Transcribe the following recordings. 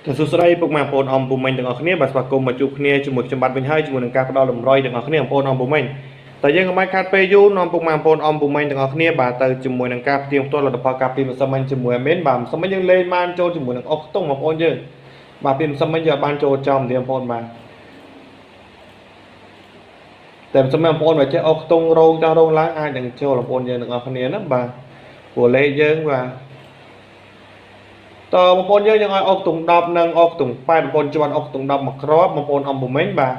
សួស្តីពុកម៉ែបងប្អូនអំពូមិញទាំងអស់គ្នាបាទស្វាគមន៍មកជួបគ្នាជាមួយខ្ញុំបាទវិញហើយជាមួយនឹងការផ្ដល់តម្រុយទាំងអស់គ្នាបងប្អូនអំពូមិញតែយើងកុំឲ្យខាតពេលយូរនាំពុកម៉ែបងប្អូនអំពូមិញទាំងអស់គ្នាបាទទៅជាមួយនឹងការផ្ទៀងផ្ទាត់លទ្ធផលការពីម្សិលមិញជាមួយអាមីនបាទម្សិលមិញយើងលេងបានចូលជាមួយនឹងអុកខ្ទង់បងប្អូនយើងបាទពីម្សិលមិញយើងបានចូលចំទេបងប្អូនបាទតែម្សិលមិញបងប្អូនបើចេះអុកខ្ទង់រោងចោះរោងឡើងអាចនឹងចូលបងប្អូនយើងទាំងអស់គ្នាណាបាទព្រោះលេខយើងបាទ តើបងប្អូនយើងយើងឲ្យអុកតុង10និងអុកតុង8បងប្អូនជាន់អុកតុង10មកគ្រាប់បងប្អូនអំពមេញបាទ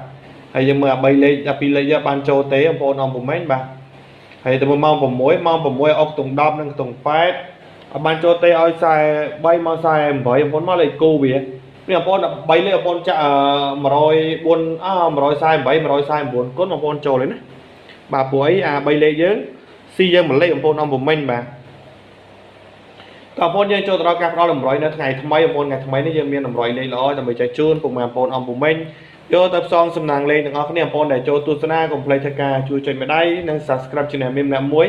ហើយយើងមើលអា3លេខអា2លេខយើងបានចូលទេបងប្អូនអំពមេញបាទហើយទៅម៉ោង6ម៉ោង6អុកតុង10និងតុង8ឲ្យបានចូលទេឲ្យ43មក48បងប្អូនមកលេខគូវានេះបងប្អូន3លេខបងប្អូនចាក់104អ148 149គុណបងប្អូនចូលเลยណាបាទព្រោះអីអា3លេខយើងស៊ីយើងមួយលេខបងប្អូនអំពមេញបាទ តើបងប្អូនយើងចូលទៅដល់ការផ្ដល់តម្រុយនៅថ្ងៃថ្មីបងប្អូនថ្ងៃថ្មីនេះយើងមានតម្រុយលេខល្អដើម្បីចែកជូនពុកម៉ែបងប្អូនអំពូមិញយកទៅផ្សងសំណាងលេខទាំងអស់គ្នាបងប្អូនដែលចូលទស្សនាកុំភ្លេចធ្វើការជួយចុចម្ដាយនិង Subscribe Channel មានម្នាក់មួយ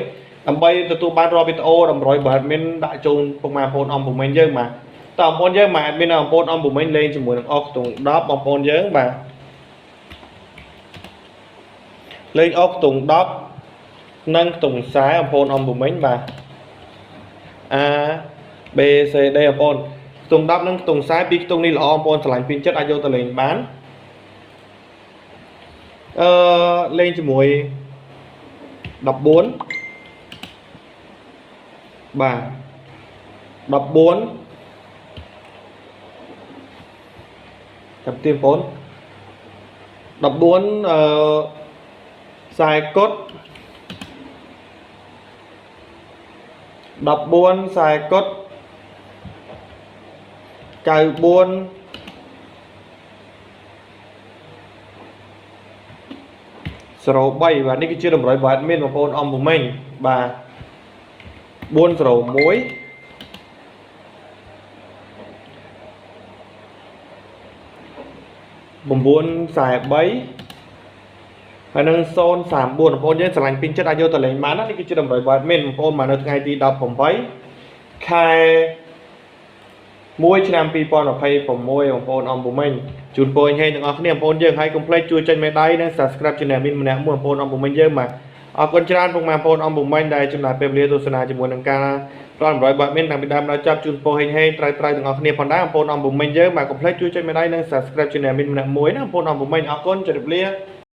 ដើម្បីទទួលបានរាល់វីដេអូតម្រុយបើ admin ដាក់ជូនពុកម៉ែបងប្អូនអំពូមិញយើងបាទតើបងប្អូនយើងបាទ admin បងប្អូនអំពូមិញលេងជាមួយនឹងអស់ខ្ទង់10បងប្អូនយើងបាទលេងអស់ខ្ទង់10និងខ្ទង់40បងប្អូនអំពូមិញបាទអា B C D បងប្អូនខ្ទង់10និងខ្ទង់40ពីរខ្ទង់នេះល្អបងប្អូនស្រឡាញ់ពេញចិត្តអាចយកទៅលេងបានអឺលេងជាមួយ14បាទ14ចាំទៀងបងប្អូន14អឺ40កុដ14 40កុដ94 03បាទនេះគឺជាតម្រុយរបស់ admin បងប្អូនអំពមេញបាទ401 943ហើយនឹង034បងប្អូនយើងស្រឡាញ់ពេញចិត្តអាចយកទៅលេងបានណានេះគឺជាតម្រុយរបស់ admin បងប្អូនមកនៅថ្ងៃទី18ខែ1ឆ្នាំ2026បងប្អូនអំពមេញជូនពរឲ្យទាំងអស់គ្នាបងប្អូនយើងហើយកុំភ្លេចជួយចុចមេដៃនិង Subscribe Channel មានម្នាក់មួយបងប្អូនអំពមេញយើងបាទអរគុណច្រើនពុកម៉ែបងប្អូនអំពមេញដែលចំណាយពេលវេលាទស្សនាជាមួយនឹងការផ្ដល់តម្រុយរបស់ admin តាំងពីដើមដល់ចប់ជូនពរហេងហេងត្រូវត្រូវទាំងអស់គ្នាផងដែរបងប្អូនអំពមេញយើងបាទកុំភ្លេចជួយចុចមេដៃនិង Subscribe Channel មានម្នាក់មួយណាបងប្អូនអំពមេញអរគុណជម្រាបលា